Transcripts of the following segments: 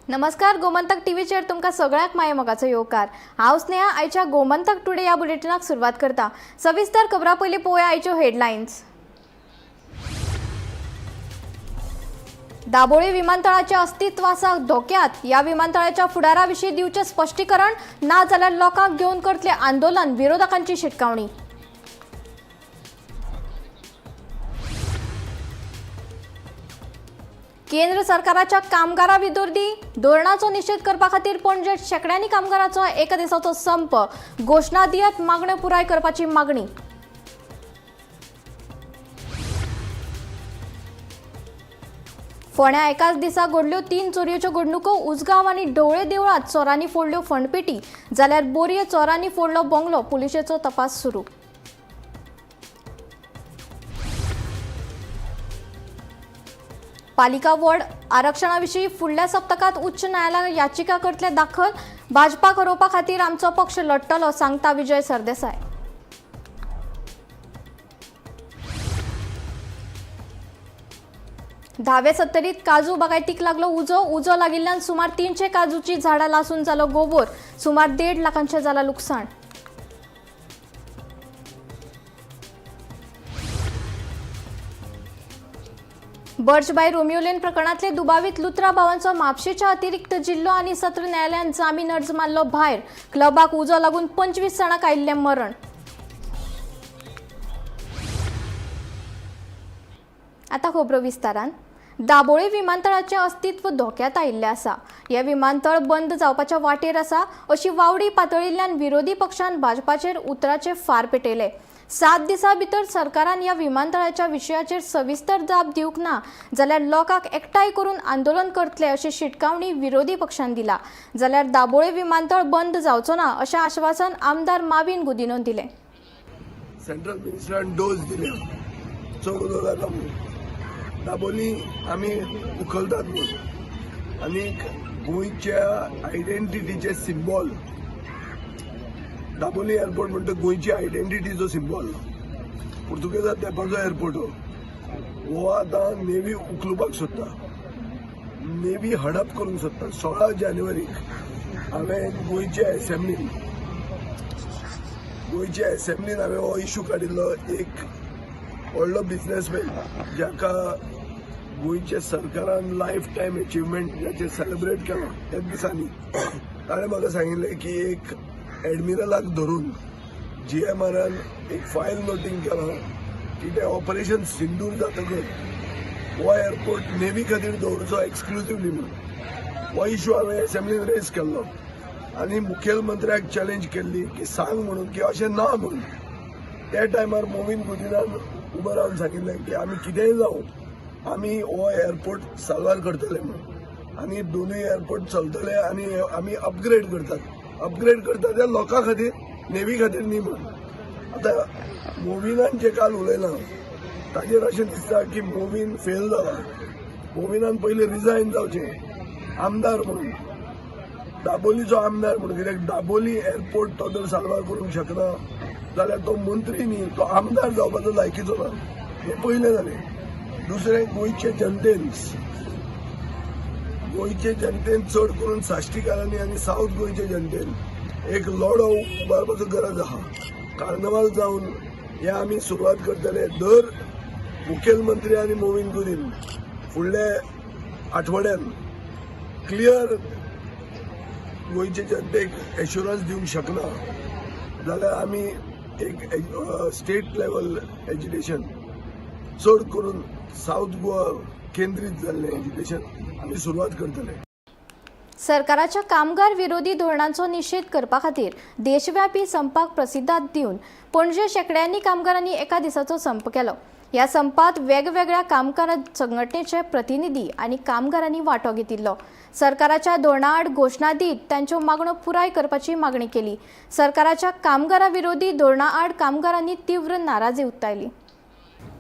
नमस्कार, गोमंतक टीव्हीचेर तुमकां सगळ्यांक मायेमोगाचो येवकार. हांव स्नेहा आयच्या गोमंतक टुडे ह्या बुलेटिनाक सुरवात करता. सविस्तर खबरां पयलीं पळोवया आयच्यो हेडलायन्स. दाबोळी विमानतळाचे अस्तित्व आसा धोक्यात. ह्या विमानतळाच्या फुडारा विशीं दिवचें स्पश्टीकरण, ना जाल्यार लोकांक घेवन करतले आंदोलन, विरोधकांची शिटकावणी. केंद्र सरकाराच्या कामगारा विरोधी धोरणाचो निशेध करपा खातीर पणजेत शेंकड्यांनी कामगारांचो एका दिसाचो संप. घोशणा दियत मागण्यो पुराय करपाची मागणी. फोंड्या एकाच दिसा घडल्यो 3 चोरयेच्यो घडणुको. उजगांव आनी ढवळे देवळांत चोरांनी फोडल्यो फंडपेटी, जाल्यार बोरये चोरांनी फोडलो बंगलो. पुलिशेचो तपास सुरू. पालिका वॉर्ड आरक्षणाविशीं फुडल्या सप्तकात उच्च न्यायालयात याचिका करतले दाखल. भाजपाक हरोवपा खातीर आमचो पक्ष लढटलो, सांगता विजय सरदेसाय. धावे सत्तरीत काजू बागायतीक लागलो उजो. उजो लागिल्ल्यान सुमार 300 काजूची झाडां लासून जालो गोबोर. सुमार 1.5 लाखांचें जाला लुकसाण. बर्च बाय रोमियो लेन प्रकरणांतले दुबावीत लुत्रा भावांचो म्हापशेच्या अतिरिक्त जिल्लो आनी सत्र न्यायालयान जामीन अर्ज मारलो भायर. क्लबाक उजो लागून 25 जाणांक आयिल्लें मरण. आतां खबरो विस्तारान. दाबोळी विमानतळाचें अस्तित्व धोक्यात आयिल्लें आसा. हें विमानतळ बंद जावपाच्या वाटेर आसा अशी वावडी पातळिल्ल्यान विरोधी पक्षान भाजपाचेर उतराचे फार पेटयले. 7 दिसां भितर सरकारान ह्या विमानतळाच्या विशयाचेर सविस्तर जाप दिवंक ना जाल्यार लोकांक एकठांय करून आंदोलन करतले अशी शिटकावणी विरोधी पक्षान दिला. जाल्यार दाबोळी विमानतळ बंद जावचो ना अशें आश्वासन आमदार माविन गुदिन्होन दिलें. सेंट्रल मिनिस्टरान डोस दिल्या, चड उदक जाता म्हणून दाबोली आमी उखलतात म्हणून. आनीक गोंयच्या आयडेंटिटीचे सिंबॉल दाबोली एअरपोर्ट म्हणटा, गोंयची आयडेंटिटीचो सिंबॉल. पुर्तुगेजा तेंपाचो एअरपोर्ट हो आतां नेवी उखलुपाक सोदता, नेवी हडप करूंक सोदता. 16 जानेवारीक हांवें गोंयच्या एसेंब्लीन हांवें हो इशू काडिल्लो. एक व्हडलो बिजनेसमॅन जाका गोंयच्या सरकारान लायफ टायम अचिव्हमेंट जाचें सेलिब्रेट केलां त्याच दिसांनी, ताणें म्हाका सांगिल्लें की एक एडमिरलाक धरून जीएमआरान एक फायल नोटींग केलां की तें ऑपरेशन सिंदूर जातकच हो एअरपोर्ट नेवी खातीर दवरचो एक्सक्लुजिवली म्हणून. हो इशू हांवें एसेंब्लीन रेज केल्लो आनी मुखेलमंत्र्याक चॅलेंज केल्ली की सांग म्हणून की अशें ना म्हणून. त्या टायमार मोविन गुदिनान उबो रावन सांगिल्लें की आमी कितेंय जावं आमी हो एअरपोर्ट साल्वार करतले म्हणून, आनी दोनूय एअरपोर्ट चलतले आनी आमी अपग्रेड करतात. अपग्रेड करता त्या लोकां खातीर, नेवी खातीर न्ही म्हणून. आतां मोविनान जे काल उलयलां ताजेर अशें दिसता की मोविन फेल जाला. मोविनान पयलीं रिजायन जावचें आमदार म्हणून, दाबोलीचो आमदार म्हणून. कित्याक दाबोली एअरपोर्ट तो जर साल्वार करूंक शकना जाल्यार तो मंत्री न्ही, तो आमदार जावपाचो लायकीचो ना. हें पयलें जालें. दुसरें, गोंयचे जनतेन चड करून साश्टीकारांनी आनी सावथ गोंयचे जनतेन एक लढो उबारपाचो गरज आहा. कार्नवाल जावन हे आमी सुरवात करतले. दर मुखेलमंत्री आनी मोविन गुदीन फुडल्या आठवड्यान क्लियर गोंयचे जनतेक एश्युरन्स दिवंक शकना जाल्यार आमी एक स्टेट लेवल एज्युकेशन, चड करून सावथ गोवा केंद्रीत जाल्लें एज्युकेशन आमी सुरवात करतले. सरकाराच्या कामगार विरोधी धोरणांचो निशेध करपा खातीर देशव्यापी संपाक प्रसिद्धात दिवन पणजे शेंकड्यांनी कामगारांनी एका दिसाचो संप केलो. ह्या संपात वेगवेगळ्या कामगार संघटनेचे प्रतिनिधी आनी कामगारांनी वांटो घेतिल्लो. सरकाराच्या धोरणाआड घोशणा दीत तांच्यो मागण्यो पुराय करपाची मागणी केली. सरकाराच्या कामगारा विरोधी धोरणाआड कामगारांनी तीव्र नाराजी उक्तायली.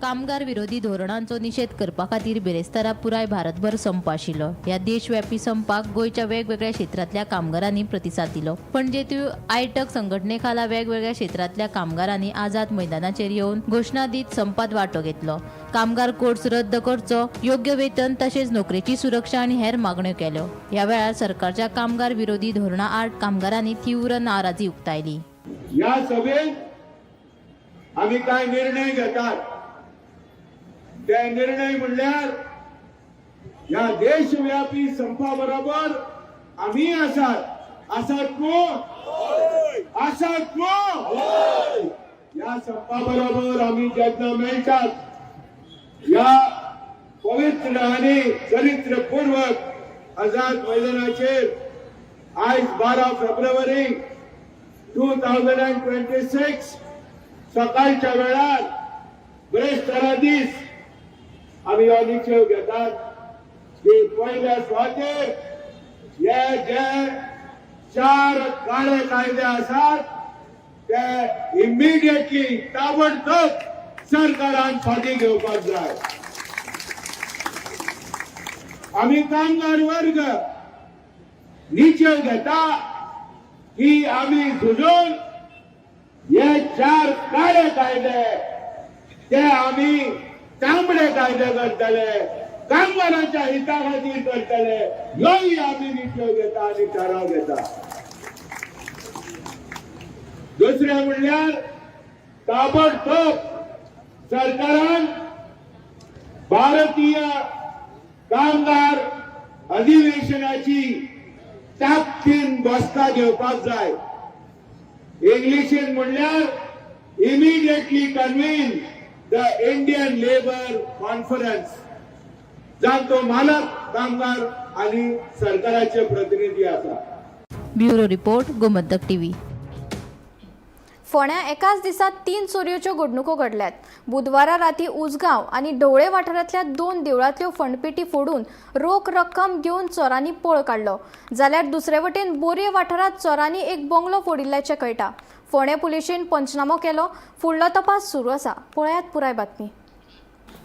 कामगार विरोधी धोरणांचो निशेध करपा खातीर बिरेस्तारा पुराय भारतभर संप आशिल्लो. ह्या देशव्यापी संपाक गोंयच्या वेगवेगळ्या क्षेत्रांतल्या कामगारांनी प्रतिसाद दिलो. पणजेंतूय आयटक संघटने खाला वेगवेगळ्या क्षेत्रांतल्या कामगारांनी आझाद मैदानाचेर येवन घोशणा दीत संपात वांटो घेतलो. कामगार कोड्स रद्द करचो, योग्य वेतन तशेंच नोकरेची सुरक्षा आनी हेर मागण्यो केल्यो. ह्या वेळार सरकारच्या कामगार विरोधी धोरणा आड कामगारांनी तीव्र नाराजी उक्तायली. या सभेत आम्ही काय निर्णय घेतात ते निर्णय म्हणल्यार या देशव्यापी संपा बरोबर आम्ही आसात. आसात कोण? आसात कोण? या संपा बरोबर आम्ही जेन्ना मेळटात या पवित्र आणि चरित्रपूर्वक आझाद मैदानाचेर आयज 12 फेब्रुवारी 2026 सकाळच्या वेळार ब्रेस्तारा दीस आमी हो निश्चय घेतात की पयल्या सुवातेर हे जे 4 काळे कायदे आसात ते इमिडिएटली ताबडतोब सरकारान फाटी घेवपाक जाय. आमी कामगार वर्ग निश्चय घेता की आमी झुजून हे 4 काळे कायदे ते आमी तांबडे कायदे करतले, कामगारांच्या हिता खातीर करतले, ह्योय आमी निश्चय घेता आनी थाराव घेता. दुसरें म्हणल्यार ताबडतोब सरकारान भारतीय कामगार अधिवेशनाची ताकदीन बसका घेवपाक जाय. इंग्लिशीन म्हणल्यार immediately convene the Indian labour conference, जांचो मालक कामगार आनी सरकाराचे प्रतिनिधी आसा. Bureau report, Gomantak TV. फोंड्या एकाच दिसा 3 चोरयेच्यो घडणुको घडल्यात. बुधवारा राती उजगांव आनी ढवळे वाठारांतल्या 2 देवळांतल्यो फंडपेटी फोडून रोख रक्कम घेवन चोरांनी पळ काडलो. जाल्यार दुसरे वटेन बोरये वाठारांत चोरांनी एक बंगलो फोडिल्ल्याचें कळटा. फोंडें पुलिशेन पंचनामो केलो. फुडलो तपास सुरू आसा. पळयात पुराय बातमी.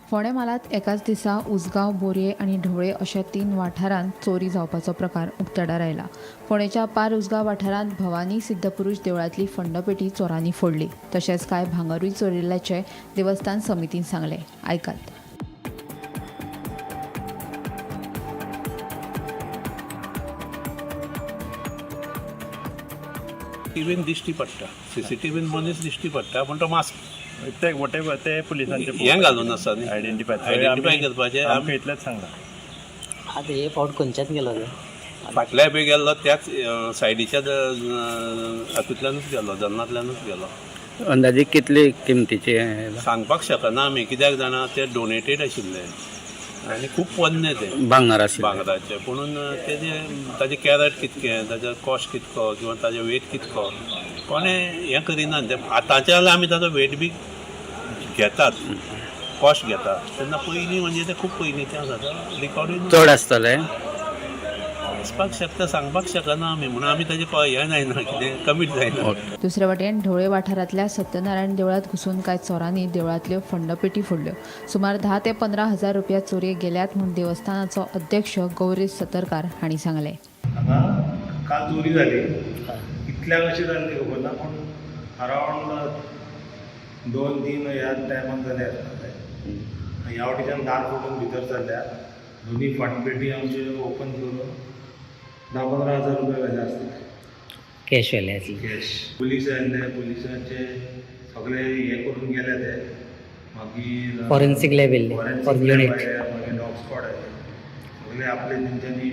फोंडें म्हालांत एकाच दिसा उजगांव, बोरये आनी ढवळे अशा 3 वाठारांत चोरी जावपाचो प्रकार उक्ताडार आयला. फोंडेच्या पार उजगांव वाठारांत भवानी सिद्धपुरुष देवळांतली फंडपेटी चोरांनी फोडली. तशेंच कांय भांगरूय चोरिल्ल्याचें देवस्थान समितीन सांगलें. आयकात. टीव्हीन दिश्टी पडटा, सीसीटीव्हीन मनीस दिश्टी पडटा, पूण तो मास्क ते वॉटेवर ते पुलिसांचे हें घालून आसा न्ही. आयडेंटिफाय आयडेंटिफाय करपाचें. आमकां इतलेंच सांगलां. आतां हे फावट खंयच्यान गेलो तो? फाटल्या बी गेल्लो त्याच सायडीच्या हातूंतल्यानूच गेलो, जन्नांतल्यानूच गेलो. अंदाजे कितले किमतीचे? सांगपाक शकना आमी, कित्याक जाणा ते डोनेटेड आशिल्ले आनी खूब पोन्ने ते भांगर आशिल्ले भांगराचे. पुणून तेजे ताजे कॅरट कितकें, ताजो कॉस्ट कितको किंवा ताजो वेट कितको कोणें हें करिना. ते आतांचे जाल्यार आमी ताजो वेट बी घेतात, कॉस्ट घेतात. तेन्ना पयलीं म्हणजे ते खूब पयलींचें आसा, रिकॉर्डूय चड आसतले. आसपाक शकता, सांगपाक शकना आमी, म्हणून आमी ताजें हें जायना, कितें कमीट जायना. दुसरे वटेन ढवळे वाठारांतल्या सत्यनारायण देवळांत घुसून कांय चोरांनी देवळांतल्यो फंडपेटी फोडल्यो. सुमार 10 ते 15 हजार रुपया चोरयेक गेल्यात म्हूण देवस्थानाचो अध्यक्ष गौरीश सतरकार हांणी सांगलें. हांगा काल चोरी जाली. कितल्यांक अशी जाली ती खबर ना, पूण अरावंड 2-3 ह्या टायमाक जाले आसतले. ह्या वटेच्यान दार फोडून भितर सरल्या, दोनी फंड पेटी आमचे ओपन करून 10-15 हजार रुपया व्हेले आसतले. कॅश व्हेले आसले? कॅश. पुलीस आयिल्ले, पुलिसांचे सगळे हे करून गेले ते. मागीर फॉरेन्सीक लॅब येयल्ले. Forensic unit. मागीर डॉग स्क्वॉड आयले, सगळे आपले तेंच्यांनी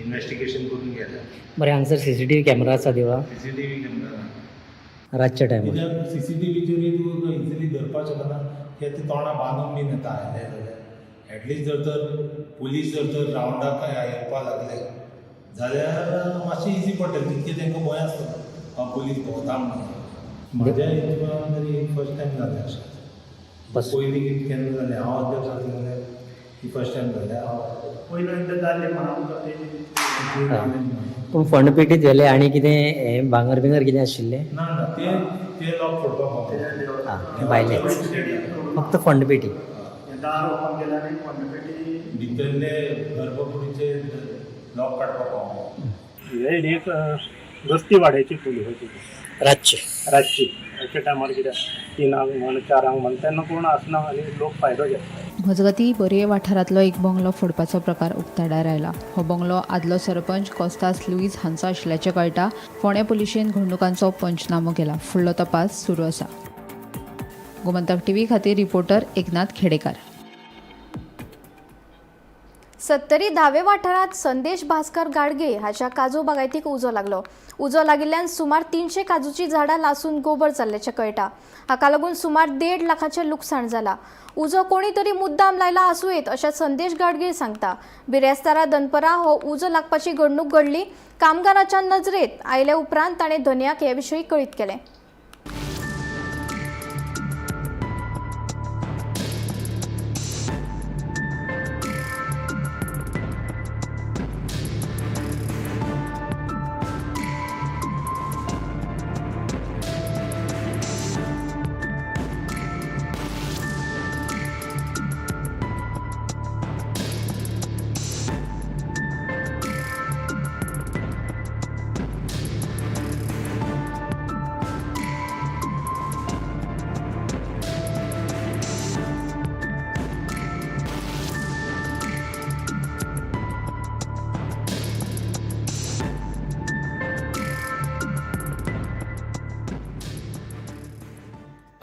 इन्वेस्टिगेशन करून गेले. बरें, हांगसर सीसीटीव्ही कॅमेरा आसा देवळां? CCTV camera. रातच्या टायमार? कित्याक सीसीटीव्हीचेरूय तूं इजिली धरपाक शकना, कित्याक ते तोंडां बांदून बीन येता आयले जाल्यार. एटलिस्ट जर तर पुलीस जर तर रावंडाक येवपाक लागले जाल्यार मातशें इजी पडटलें, तितकें तांकां भंय आसतलो पुलीस भोंवता म्हणून. म्हज्या हितून तरी फर्स्ट टायम जालें अशें. बस. पयलीं कितें केन्ना जालें, हांव अध्यक्ष आसलें जाल्यार ही फर्स्ट टायम जालें. हांव पयलो एकदां जाल्लें, पण आमकां तेजें नॉलेज ना. पूण फंड पेटीत व्हेले आनी कितें हें भांगर बिंगर कितें आशिल्लें? ना ना, ते ते लॉक फोडपाक पावले. आं, भायलेच फक्त फंड पेटी. दार ओपन केलें आनी फंड पेटी भितरले गर्भकुडीचे लॉक काडपाक पावले. हे एक गस्ती वाडयची पुलिसाची. रातचे? रातची, रातच्या टायमार कित्याक 3 म्हण 4 म्हण तेन्ना कोण आसना आनी लोक फायदो घेता. मजगतीं, बोरये वाठारांतलो एक बंगलो फोडपाचो प्रकार उक्ताडार आयला. हो बंगलो आदलो सरपंच कोस्तास लुईस हांचो आशिल्ल्याचें कळटा. फोंडें पुलिशेन घडणुकांचो पंचनामो केला. फुडलो तपास सुरू आसा. गोमंतक टीव्ही खातीर रिपोर्टर एकनाथ खेडेकार. सत्तरी धावे वाठारांत संदेश भास्कर गाडगे हाच्या काजू बागायतीक उजो लागलो. उजो लागिल्ल्यान सुमार 300 काजूची झाडां लासून गोबर जाल्ल्याचें कळटा. हाका लागून सुमार 1.5 लाखाचें लुकसाण जाला. उजो कोणी तरी मुद्दाम लायला आसूं येत अशें संदेश गाडगीळ सांगता. बिरेस्तारा दनपरां हो उजो लागपाची घडणूक घडली. कामगाराच्या नजरेत आयले उपरांत ताणें धनयाक हे विशीं कळीत केलें.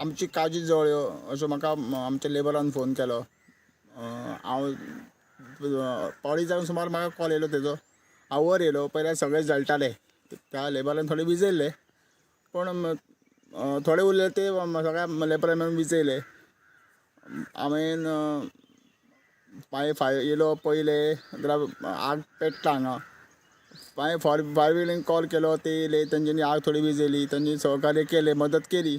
आमची काजी जळ्यो अशें म्हाका आमच्या लेबरान फोन केलो. हांव 3:45 सुमार म्हाका कॉल येयलो तेजो. हांव वयर येयलो, पयल्यार सगळें जळटाले. त्या लेबरान थोडे विजयले, पूण थोडे उरले ते सगळ्या लेबरान मेळून विजयले. हांवें मागीर फायर येयलो, पयले जाल्यार आग पेट्टा हांगा. मागीर फायर ब्रिगेडीन कॉल केलो, ते येयले, तेंच्यांनी आग थोडी विजयली. तेंच्यांनी सहकार्य केलें, मदत केली.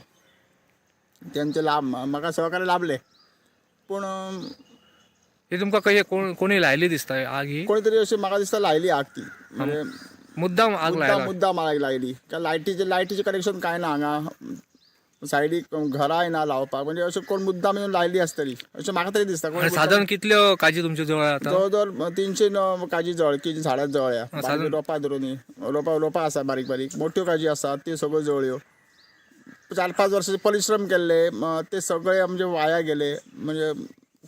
तेंचे लाभ म्हाका सहकार्य लाभलें, पूण ही तुमकां कशें कोण कोणी लायली दिसता आग ही? कोणी तरी अशी म्हाका दिसता लायली आग ती, म्हणजे मुद्दाम आग मुद्दाम लायला? मुद्दाम आग लायली. कारण लायटीचें कनेक्शन कांय ना हांगा, सायडीक घरांय ना लावपाक. म्हणजे अशें कोण मुद्दाम येवन लायली आसतली अशें म्हाका तरी दिसता. कोण आनी सादारण कितल्यो काजी तुमच्यो जवळ आतां? जवळ जवळ 300 काजी जळ की झाडां जळ्या. बारीक सादारण रोपां धरून रोपां रोपां आसा, बारीक बारीक मोट्यो काजी आसात, त्यो सगळ्यो जळ्यो. 4-5 वर्सांचे परिश्रम केल्ले ते सगळे आमचे वाया गेले. म्हणजे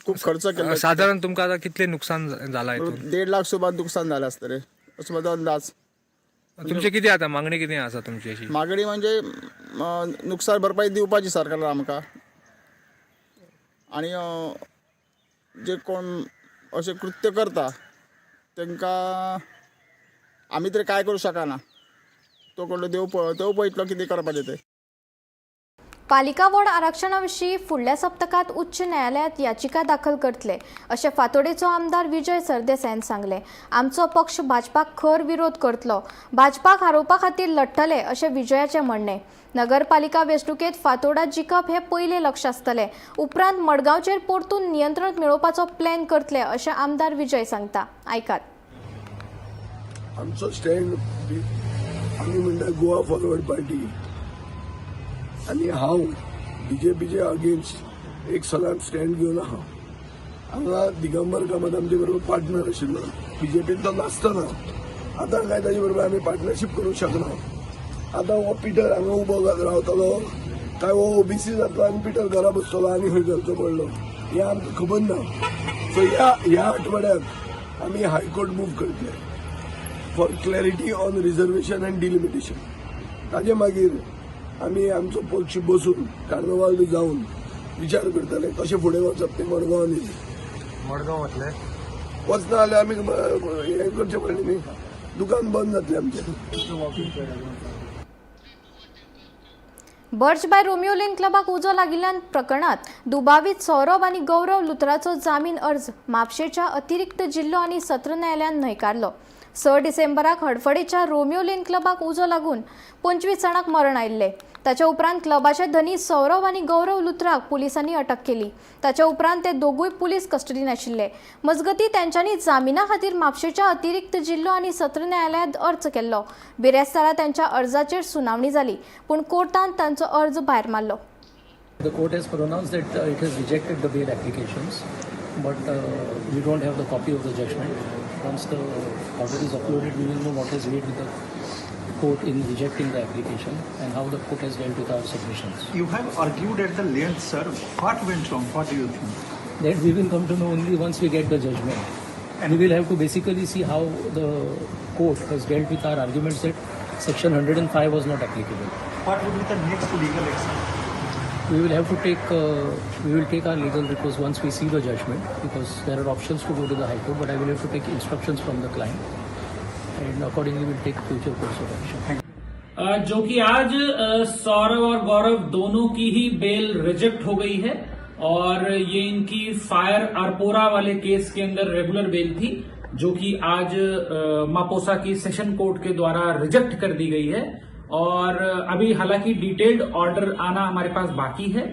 खूब खर्च केल्लो. सादारण तुमकां आतां कितलें नुकसान जाला हितून? 1.5 लाख सुमार नुकसान जालें आसतलें असो म्हजो अंदाज. तुमचे कितें आतां मागणी कितें आसा तुमची अशी? मागणी म्हणजे नुकसान भरपाई दिवपाची सरकारान आमकां. आनी जे कोण अशें कृत्य करता तांकां आमी तरी कांय करूं शकना. तो कडलो देव देव पळयतलो कितें करपाचें तें. पालिका वॉर्ड आरक्षणा विशीं फुडल्या सप्तकांत उच्च न्यायालयांत याचिका दाखल करतले अशें फातोडेचो आमदार विजय सरदेसायान सांगलें. आमचो पक्ष भाजपाक खर विरोध करतलो, भाजपाक हारोवपा खातीर लढटले अशें विजयाचें म्हणणें. नगरपालिका वेंचणुकेंत फातोडा जिखप हें पयलें लक्ष आसतलें, उपरांत मडगांवचेर परतून नियंत्रण मेळोवपाचो प्लॅन करतले अशें आमदार विजय सांगता. आयकात. आमचो स्टँड आमी म्हणटा गोवा फॉरवर्ड पार्टी आनी हांव बीजेपीचे अगेन्स्ट एक सदांच स्टँड घेवन आहा. हांगा दिगंबर कामत आमचे बरोबर पार्टनर आशिल्लो, बीजेपीन तो नासतना आतां काय ताजे बरोबर आमी पार्टनरशीप करूंक शकना. आतां हो पिटर हांगा उबो रावतलो काय हो ओबीसी जातलो आनी पिटर घरा बसतलो आनी खंय करचो पडलो हें आमकां खबर ना. सो ह्या आठवड्यात आमी हायकोर्ट मूव करतले for clarity on reservation and delimitation. ताजे मागीर आमी आमचो पक्ष बसून कार्नवाल बी जावन विचार करतले कशें फुडें वचप तें. मडगांव मडगांव वतले? वचना जाल्यार आमी हें करचें पडलें न्ही, दुकान बंद जातलें आमचें. बर्च बाय रोमियो लेन क्लबाक उजो लागिल्ल्यान प्रकरणात दुबावीत सौरभ आनी गौरव लुथराचो जामीन अर्ज म्हापशेच्या अतिरिक्त जिल्लो आनी सत्र न्यायालयान न्हयकारलो. 6 डिसेंबराक हडफडेच्या रोमियो लेन क्लबाक उजो लागून 25 जाणांक मरण आयिल्लें. ताच्या उपरांत क्लबाचे धनी सौरव आनी गौरव लुथराक पुलिसांनी अटक केली. ताच्या उपरांत ते दोगूय पुलीस कस्टडीन आशिल्ले. मजगतीं तांच्यांनी जामिना खातीर म्हापशेंच्या अतिरिक्त जिल्लो आनी सत्र न्यायालयांत अर्ज केल्लो. बिरेस्तारा तांच्या अर्जाचेर सुनावणी जाली, पूण कोर्टान तांचो अर्ज भायर मारलो. The court has pronounced that it has rejected the bail applications, but we don't have the copy of the judgment. Once the order is uploaded, we will know what has made with the court in rejecting the application and how the court has dealt with our submissions. You have argued at the length, sir. What went wrong? What do you think? That we will come to know only once we get the judgment. And we will have to basically see how the court has dealt with our arguments that section 105 was not applicable. What would be the next legal action? We will have to take we will take our legal recourse once we see the judgment, because there are options to go to the High Court, but I will have to take instructions from the client and accordingly we'll take future course of action. जो कि आज सौरव और गौरव दोनों की ही बेल reject हो गई है और ये इनकी fire Arpora वाले केस के अंदर रेगुलर बेल थी, जो कि आज मापोसा की सेशन कोर्ट के द्वारा रिजेक्ट कर दी गई है। और अभी हालांकि डिटेल्ड ऑर्डर आना हमारे पास बाकी है,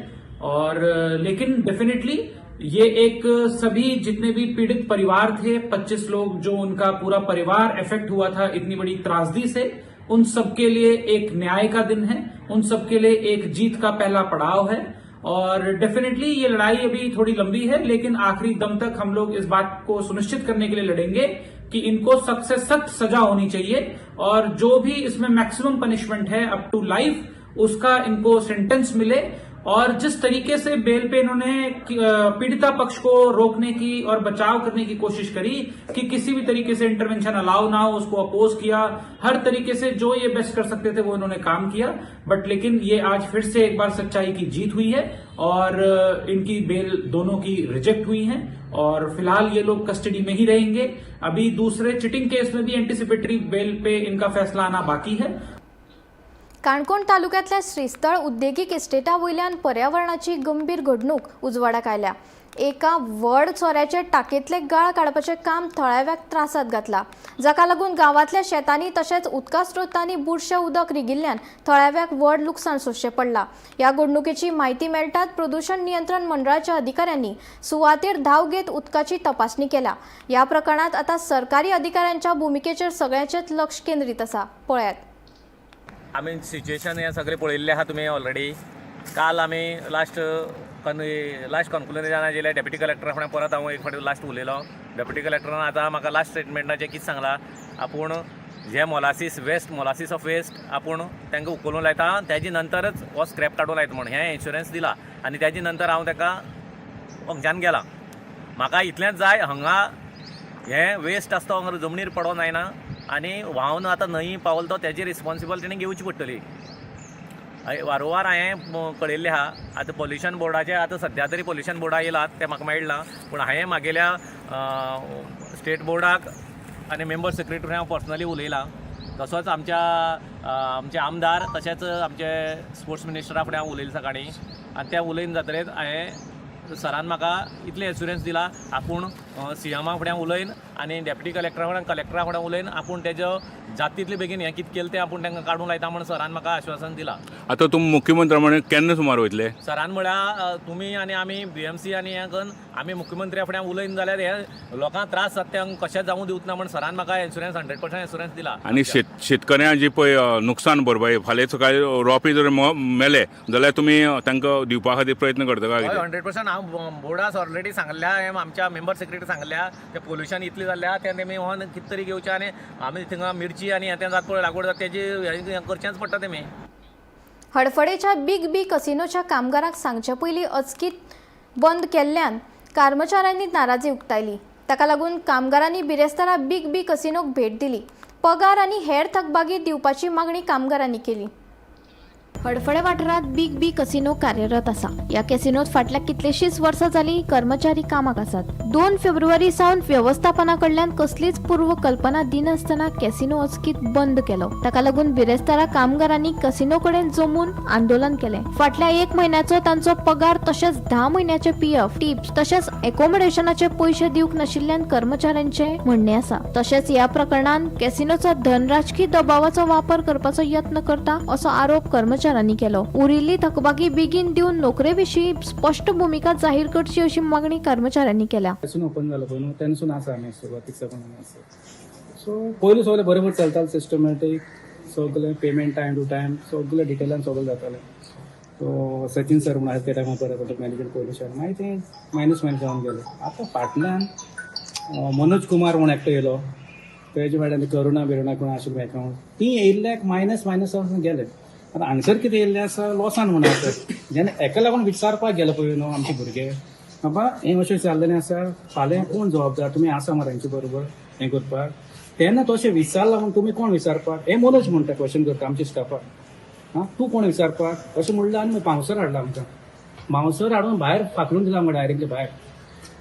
और लेकिन डेफिनेटली ये एक सभी जितने भी पीड़ित परिवार थे, 25 लोग जो उनका पूरा परिवार इफेक्ट हुआ था इतनी बड़ी त्रासदी से, उन सबके लिए एक न्याय का दिन है, उन सबके लिए एक जीत का पहला पड़ाव है। और डेफिनेटली ये लड़ाई अभी थोड़ी लंबी है, लेकिन आखिरी दम तक हम लोग इस बात को सुनिश्चित करने के लिए लड़ेंगे कि इनको सख्त से सख्त सजा होनी चाहिए और जो भी इसमें मैक्सिमम पनिशमेंट है अप टू लाइफ, उसका इनको सेंटेंस मिले। और जिस तरीके से बेल पे इन्होंने पीड़िता पक्ष को रोकने की और बचाव करने की कोशिश करी कि किसी भी तरीके से इंटरवेंशन अलाउ ना हो, उसको अपोज किया, हर तरीके से जो ये बेस्ट कर सकते थे वो इन्होंने काम किया। बट लेकिन ये आज फिर से एक बार सच्चाई की जीत हुई है और इनकी बेल दोनों की रिजेक्ट हुई है और फिलहाल ये लोग कस्टडी में ही रहेंगे। अभी दूसरे चिटिंग केस में भी एंटिसिपेटरी बेल पे इनका फैसला आना बाकी है। काणकोण तालुक्यांतल्या श्रीस्थळ उद्देगीक इस्टेटा वयल्यान पर्यावरणाची गंभीर घडणूक उजवाडाक आयल्या. एका व्हड चोऱ्याचे टाकेंतले गाळ काडपाचें काम थळाव्याक त्रासांत घातला, जाका लागून गांवांतल्या शेतांनी तशेंच उदका स्रोतांनी बुरशें उदक रिगिल्ल्यान थळाव्याक व्हड लुकसाण सोंसचें पडलां. ह्या घडणुकेची म्हायती मेळटात प्रदूशण नियंत्रण मंडळाच्या अधिकाऱ्यांनी सुवातेर धांव घेत उदकाची तपासणी केल्या. ह्या प्रकरणांत आतां सरकारी अधिकाऱ्यांच्या भुमिकेचेर सगळ्यांचेच लक्ष केंद्रीत आसा. पळयात. आमी सिच्युएशन हें सगळें पळयल्लें आहा तुमी ऑलरेडी. काल आमी लास्ट लास्ट कन्क्लुजनान गेले डेप्युटी कलेक्टरा फुडें परत हांव एक फावटी लास्ट उलयलो. डेप्युटी कलेक्टरान आतां म्हाका लास्ट स्टेटमेंटाचें कितें सांगलां, आपूण जे molasses waste molasses of waste आपूण तांकां उखलून लायता, तेजे नंतरच हो स्क्रॅप काडून लायता म्हूण हें इन्शुरन्स दिला आनी तेजे नंतर हांव ताका हांगच्यान गेला. म्हाका इतलेंच जाय, हांगा हें वेस्ट आसता हांगा जमनीर पडोंक जायना आनी व्हांवन आतां न्हंय पावल तो तेजी रिस्पोन्सिबल तेणी घेवची पडटली. वारंवार हांवें कळयल्लें आहा. आतां पोल्युशन बोर्डाचें आतां सद्या तरी पोल्युशन बोर्डा येयलात तें म्हाका मेळ्ळां, पूण हांवें म्हागेल्या स्टेट बोर्डाक आनी मेंबर सेक्रेटरी हांव पर्सनली उलयलां. तसोच आमच्या आमचे आमदार तशेंच आमचे स्पोर्ट्स मिनिस्टरा फुडें हांव उलयलें सकाळीं आनी तें उलयन जातकीर हांवें सरान म्हाका इतलें एश्युरन्स दिला आपूण सीएमा फुडें उलयन आनी डेप्युटी कलेक्टरा फुडें कलेक्टरा फुडें उलयन आपूण तेजो जाता तितले बेगीन हें कितें केलें तें आपूण तांकां काडूंक लायता म्हूण सरान म्हाका आश्वासन दिलां. आतां तुमी मुख्यमंत्र्या म्हण केन्ना सुमार वयतले? सरान म्हळ्यार तुमी आनी आमी बीएमसी आनी हें करून आमी मुख्यमंत्र्या फुडें उलयन जाल्यार हे लोकांक त्रास जाता तें कशेंच जावूं दिवच ना म्हूण सरान म्हाका एश्युरन्स 100% एश्युरन्स दिला. आनी शेतकऱ्यांक जी पळय नुकसान भरपाई फाल्यां सकाळीं रोंपे जर मेले जाल्यार तुमी तांकां दिवपा खातीर प्रयत्न करता काय? 100% हांव बोर्डास ऑलरेडी सांगल्या, आमच्या मेंबर सेक्रेटरी सांगल्या ते पोल्युशन इतलें जाल्ल्या तें तेमी होन कितें तरी घेवचें आनी आमी थिंगा मिरची आनी हें तें जाता पळय लागवड जाता तेजी हें करचेंच पडटा तेमी. हडफडेच्या बिग बी कसिनोच्या कामगारांक सांगचे पयलीं अचकीत बंद केल्ल्यान कर्मचाऱ्यांनी नाराजी उक्तायली. ताका लागून कामगारांनी बिरेस्तारा बिग बी कसिनोक भेट दिली. पगार आनी हेर थकबाकी दिवपाची मागणी कामगारांनी केली. हडफडे वाठारांत बिग बी कसिनो कार्यरत आसा. ह्या कॅसिनोत फाटल्या कितलेशीच वर्सां जालीं कर्मचारी कामाक आसात. 2 फेब्रुवारी सावन वेवस्थापना कडल्यान कसलीच पूर्व कल्पना दिनासतना कॅसिनो अचकीत बंद केलो. ताका लागून बिरेस्तारा कामगारांनी कसिनो कडेन जमून आंदोलन केलें. फाटल्या 1 म्हयन्याचो तांचो पगार तशेंच 10 म्हयन्याचे पीएफ, टिप्स तशेंच एकोमोडेशनाचे पयशे दिवंक नाशिल्ल्यान कर्मचाऱ्यांचें म्हणणें आसा. तशेंच ह्या प्रकरणान कॅसिनोचो धनराजकी दबावाचो वापर करपाचो यत्न करता असो आरोप कर्मचाऱ्यांनी कर्मचाऱ्यांनी केलो. उरिल्ली थकबाकी बेगीन दिवन नोकरे विशीं स्पश्ट भुमिका जाहीर करची अशी मागणी कर्मचाऱ्यांनी केल्या. पासून ओपन जालो पळय न्हू तेन्नासून आसा आमी सुरवातीक साकून आमी आसा. सो पयलू सगळें बरोबर चलतालें, सिस्टमॅटीक सगळें, पेमेंट टायम टू टायम, सगळें डिटेलान सगळें जातालें. सो सचिन सर म्हणून आसा त्या टायमार बरें पडटा मॅनेजर पयलूच्यान, मागीर तें मायनस मायनस जावन गेलें. आतां फाटल्यान मनोज कुमार म्हूण एकटो येयलो, तेजे फाटल्यान करुणा बिरुणा कोण आशिल्लें अकावंट, ती येयल्ल्याक मायनस मायनस जावन गेले. आतां हांगसर कितें येयल्लें आसा लॉसान म्हणून आसा. जेन्ना एका लागून विचारपाक गेलो पळय न्हू आमचे भुरगे, बाबा हें अशें जाल्लें आसा, फाल्यां कोण जबाबदार, तुमी आसा मरे हेंचे बरोबर हें करपाक. तेन्ना तशें विचारलां म्हूण तुमी कोण विचारपाक, हें मनोज म्हणटा क्वेश्चन करता आमच्या स्टाफाक, आं तूं कोण विचारपाक अशें म्हणलें. आनी मावसर हाडला आमकां, मावसर हाडून भायर फाकलून दिला आमकां डायरेक्टली भायर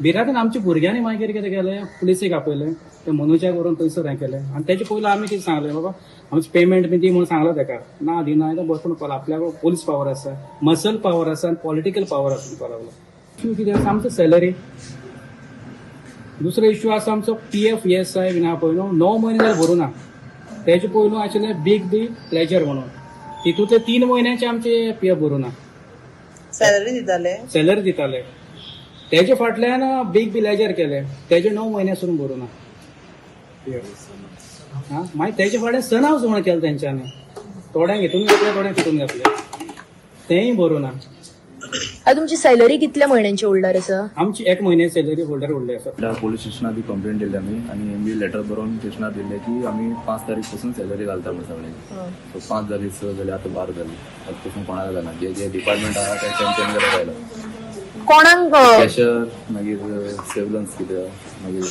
भिरांतेन. आमच्या भुरग्यांनी मागीर कितें केलें, पुलिसेक आपयलें, ते मनोजाक व्हरून थंयसर हें केलें. आनी तेजे पयलू आमी कितें सांगलें, बाबा आमचें पेमेंट बी दी म्हणून सांगलां तेका, ना दिना जाल्यार बसून पळय आपल्याक पोलीस पावर आसा, मसल पावर आसा आनी पॉलिटिकल पावर आसा म्हणपाक लागलो. इश्यू कितें आसा आमचो सॅलरी, दुसरो इश्यू आसा आमचो पीएफ ESI बीन आहा पळय न्हू, 9 म्हयने जाल्यार भरूं ना. तेजे पयलू आशिल्लें बीग बी प्लेजर म्हणून, तितूंतले 3 म्हयन्याचे आमचे पीएफ भरूं ना. सॅलरी दिताले, सॅलरी दिताले. तेजे फाटल्यान बीग बी लेजर केले, तेजे 9 म्हयने सून भरूं ना. मागीर तेजे फाटल्यान सन हावस म्हणून केलें तेंच्यांनी, थोड्यांक हितून घातलें, थोड्यांक तितून घातलें, तेंय भरूं ना. आता तुमची सॅलरी कितल्या म्हयन्यांची होल्डर आसा? आमची 1 म्हयन्याची सॅलरी होल्डर उरली आसा. पोलीस स्टेशनार बी कंप्लेंट दिल्ली आमी आनी एम बी लेटर बरोवन स्टेशनार दिल्लें की आमी 5 तारीख पासून सॅलरी घालता म्हण सगळ्यांक. सो 5 जाली, 6 जाली, आतां 12 जाली, आतां पासून कोणाक जायना. जे जे डिपार्टमेंट आहा ते तेंच्यानी जाल्यार जायना. कोणाक कॅशर, मागीर सेवलन्स कितें, मागीर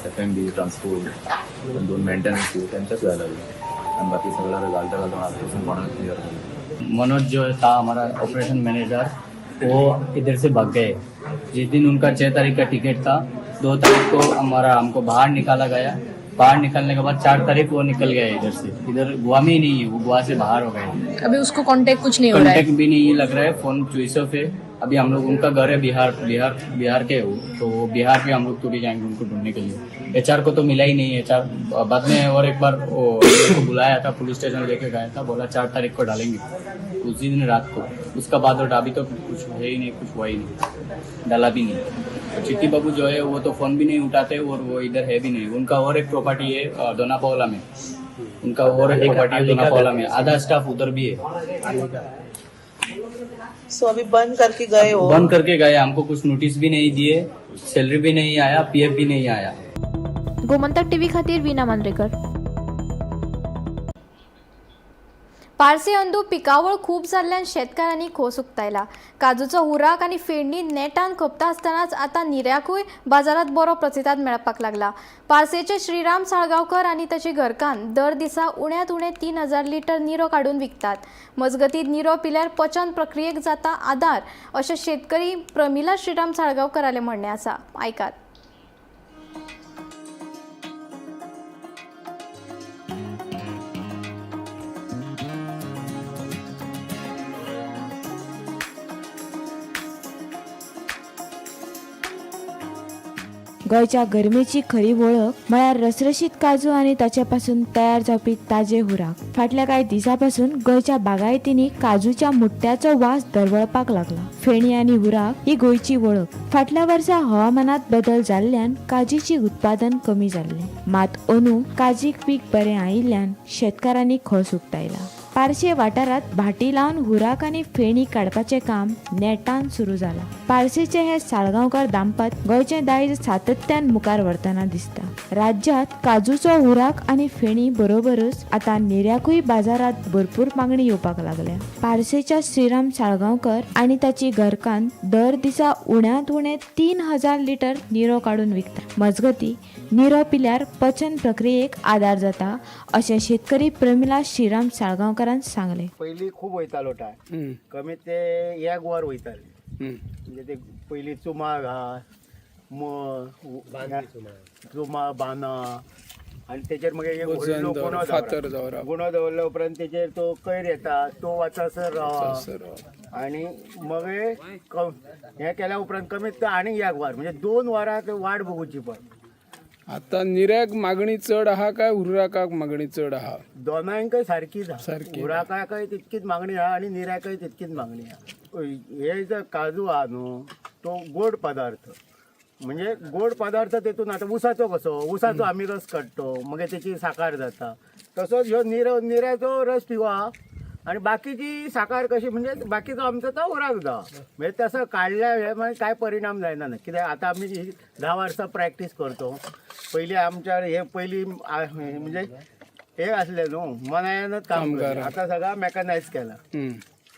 FMB transport, 2 maintenance तेंच्याच जाय लागले आनी बाकी सगळ्या घालता घालता आतां पासून कोणाक क्लियर जालें. मनोज जो था हमारा ऑपरेशन मैनेजर, वो इधर से भाग गए. जिस दिन उनका 6 तारीख का टिकट था, 2 तारीख को हमारा हमको बाहर निकाला गया. बाहर निकलने के बाद 4 तारीख वो निकल गए इधर से, इधर गोवा में ही नहीं है वो, गोवा से बाहर हो गए. अभी उसको कांटेक्ट कुछ नहीं हो रहा है, कांटेक्ट भी नहीं लग रहा है, फोन स्विच ऑफ है. अभी हम लोग उनका घर है बिहार, बिहार बिहार के वो, तो बिहार पे हम लोग टूरी जाएंगे उनको ढूंढने के लिए. एचआर को तो मिला ही नहीं एचआर. बाद में और एक बार वो उनको बुलाया था, पुलिस स्टेशन लेके गया था, बोला 4 तारीख को डालेंगे, उसी दिन रात को. उसका बाद और अभी तो कुछ है ही नहीं, कुछ हुआ ही नहीं, डाला भी नहीं. और चिट्टी बाबू जो है वो तो फोन भी नहीं उठाते और वो इधर है भी नहीं. उनका और एक प्रॉपर्टी है दोनापावला में, उनका और एक प्रॉपर्टी है दोनापावला में, आधा स्टाफ उधर भी है. सो अभी बंद करके गए हो? बंद करके गए, हमको कुछ नोटिस भी नहीं दिए, सैलरी भी नहीं आया, पीएफ भी नहीं आया. गोमंतक टीव्ही खातीर वीना मांद्रेकर. पार्से अंदू पिकावळ खूब जाल्ल्यान शेतकारांनी खोस उक्तायला. काजूचो हुराक आनी फेडणी नेटान खपता आसतनाच आतां निऱ्याकूय बाजारांत बरो प्रतिसाद मेळपाक लागला. पार्सेचे श्रीराम साळगांवकर आनी ताची घरकान्न दर दिसा उण्यांत उणें 3000 लिटर निरो काडून विकतात. मजगतीं निरो पिल्यार पचन प्रक्रियेक जाता आदार अशें शेतकरी प्रमिला श्रीराम साळगांवकरालें म्हणणें आसा. आयकात. गोंयच्या गरमेची खरी वळख म्हळ्यार रसरशीत काजू आनी ताचे पासून तयार जावपी ताजे हुराक. फाटल्या कांय दिसां पासून गोंयच्या बागायतींनी काजूच्या मुट्ट्याचो वास दरवळपाक लागला. फेणी आनी हुराक ही गोंयची वळख. फाटल्या वर्सा हवामानात बदल जाल्ल्यान काजीची उत्पादन कमी जाल्लें, मात अंदू काजीक पीक बरें आयिल्ल्यान शेतकारांनी खोस उक्तायला. पार्से वाठारांत भाटी लावन हुराक आनी फेणी काडपाचें काम नेटान सुरू जालां. पार्सेचे हे साळगांवकार दांपत गोंयचें दायज सातत्यान मुखार व्हरतना दिसता. राज्यांत काजूचो हुराक आनी फेणी बरोबरच आतां निऱ्याकूय बाजारांत भरपूर मागणी येवपाक लागल्या. पार्सेच्या श्रीराम साळगांवकर आनी ताची घरकान्न दर दिसा उण्यांत उणें 3000 लिटर निरो काडून विकता. मजगतीं निरो पिल्यार पचन प्रक्रियेक आदार जाता अशें शेतकरी प्रमिला श्रीराम साळगांवकरान सांगलें. पयलीं खूब वयतालो टायम, कमी ते एक वर वयताले. म्हणजे ते पयलीं चुमा घाल, चुमा बांदा आनी तेचेर मागीर एक व्हडलो गुणो दवरप, गुणो दवरल्या उपरांत तेचेर तो कैर येता, तो वचसर रावप आनी मागीर हें केल्या उपरांत कमीत आनीक एक वर, म्हणजे 2 वरां वाट बघूची पड. आतां निऱ्याक मागणी चड आहा काय हुर्राकाक मागणी चड आहा? दोनांकय सारकीच आहा. सारकी. हुर्राकाकय तितकीच मागणी आहा आनी निऱ्याकय तितकीच मागणी आहा. हे जे काजू आहा न्हू तो गोड पदार्थ, म्हणजे गोड पदार्थ तेतून आतां उसाचो कसो, उसाचो आमी रस काडटो मागीर तेची साकार जाता, तसोच ह्यो निरो निऱ्याचो रस पिवा आनी बाकीची साकार कशी म्हणजे बाकीचो आमचो तो हुर्राक जाता. म्हणजे तसो काडल्या हे मागीर कांय परिणाम जायना ना, कित्याक आतां आमी 10 वर्सां प्रॅक्टीस करतो. पयलीं आमच्या हे पयलीं म्हणजे हे आसले न्हू मनायानच काम, आतां सगळं मॅकनायज केला.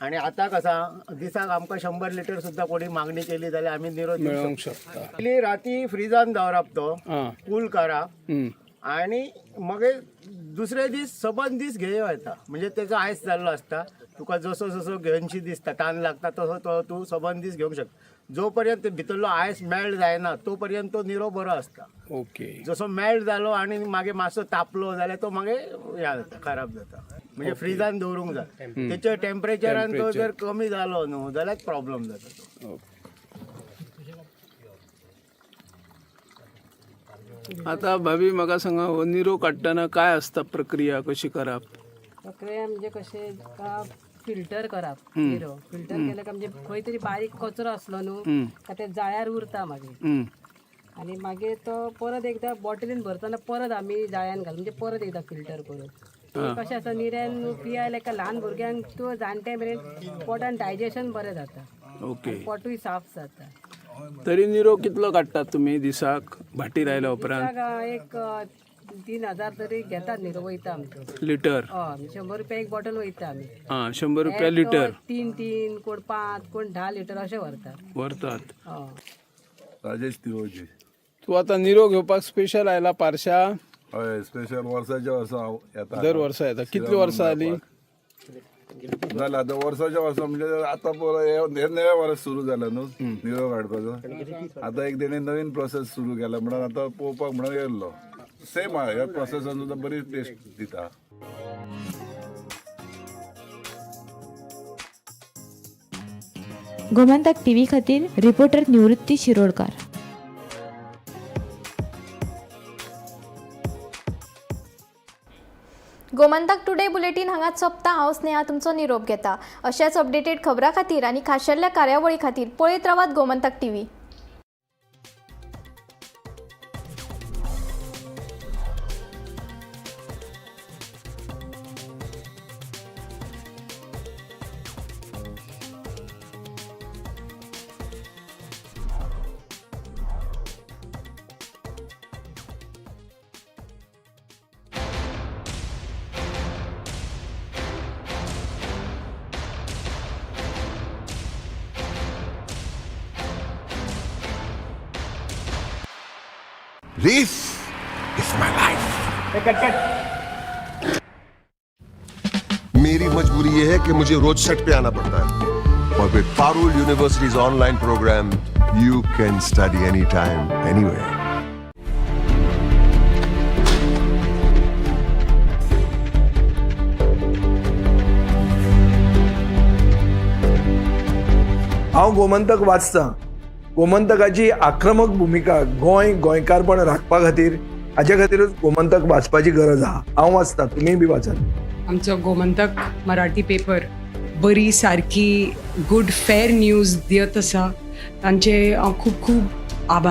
आणि आता कसा दिसाक आमकां 100 लिटर सुद्धा कोणी मागणी केली जाल्यार आमी निरो मेळोवंक शकता. पयली राती फ्रिजान दवरप तो, कूल करा आणि मगीर दुसरे दीस सबंद दीस घेवं येता. म्हणजे तेजो आयस जाल्लो आसता, तुका जसो जसो घेवनशी दिसता तान लागता तसो तो तूं सबंद दीस घेवंक शकता. जो पर्यंत भितरलो आयस मेल्ट जायना तो पर्यंत तो निरो बरो आसता. ओके. जसो मेल्ट जालो आनी मागीर मातसो तापलो जाल्यार तो मागीर हें जाता, खराब जाता. म्हणजे फ्रिजान दवरूंक जाय, तेच्या टेम्परेचरान तो जर कमी जालो न्हू जाल्यार प्रॉब्लम जाता तो. आतां भाभी म्हाका सांगा, हो निरो काडटना काय आसता प्रक्रिया, कशी करप? प्रक्रिया म्हणजे कशें फिल्टर करप निरो. फिल्टर केले काय म्हणजे खंय तरी बारीक कचरो आसलो न्हू काय ते जाळ्यार उरता मागीर, आनी मागीर तो परत एकदां बॉटलीन भरतना परत आमी जाळ्यान घालून म्हणजे परत एकदां फिल्टर करून. कशें आसा निऱ्यान पियायले काय ल्हान भुरग्यांक तो जाणटे मेरेन पोटान डायजेशन बरें जाता. ओके. पोटूय साफ जाता. तरी निरो कितलो काडटात तुमी दिसाक भाटीर आयल्या उपरांत? एक 3000 तरी घेतात निरो वयता आमचो. लिटर? हय, 100 रुपया एक बॉटल वयता आमी. आं, 100 रुपया लिटर. 3 3 कोण 5 कोण 10 लिटर अशें व्हरतात. व्हरतात. हय. राजेश तिरोजी. तूं आतां निरो घेवपाक स्पेशल आयला पारशा? हय, स्पेशल वर्साच्या वर्सा येता. दर वर्सा येता. कितली वर्सां जालीं? जालें आतां वर्साच्या वर्सा, म्हणजे आतां पळय हे नवें वर्स सुरू जालें न्हू निरो काडपाचो. आतां एक तेणी नवीन प्रोसेस सुरू केला म्हणून आतां पळोवपाक म्हणून येयल्लो. सेम आहा, ह्या प्रोसेसान सुद्दां बरी टेस्ट दिता. गोमंतक टीव्ही खातीर रिपोर्टर निवृत्ती शिरोडकार. गोमंतक टुडे बुलेटीन हांगाच सोंपता. हांव स्नेहा तुमचो निरोप घेता. अशाच अपडेटेड खबरां खातीर आनी खाशेल्या कार्यावळी खातीर पळयत रावात Gomantak TV. This is my life. मेरी मजबूरी ये है कि मुझे रोज सेट पे आना पड़ता है, और with Parul University's online program, you can study anytime, anywhere. हांव गोमंतक वाचतां. गोमंतकाची आक्रमक भुमिका गोंय गोंयकारपण राखपा खातीर, हाजे खातीरूच गोमंतक वाचपाची गरज आहा. हांव वाचतां, तुमीय बी वाचात. आमचो गोमंतक मराठी पेपर बरी सारकी गुड फेर न्यूज दियत आसा. तांचे हांव खूब खूब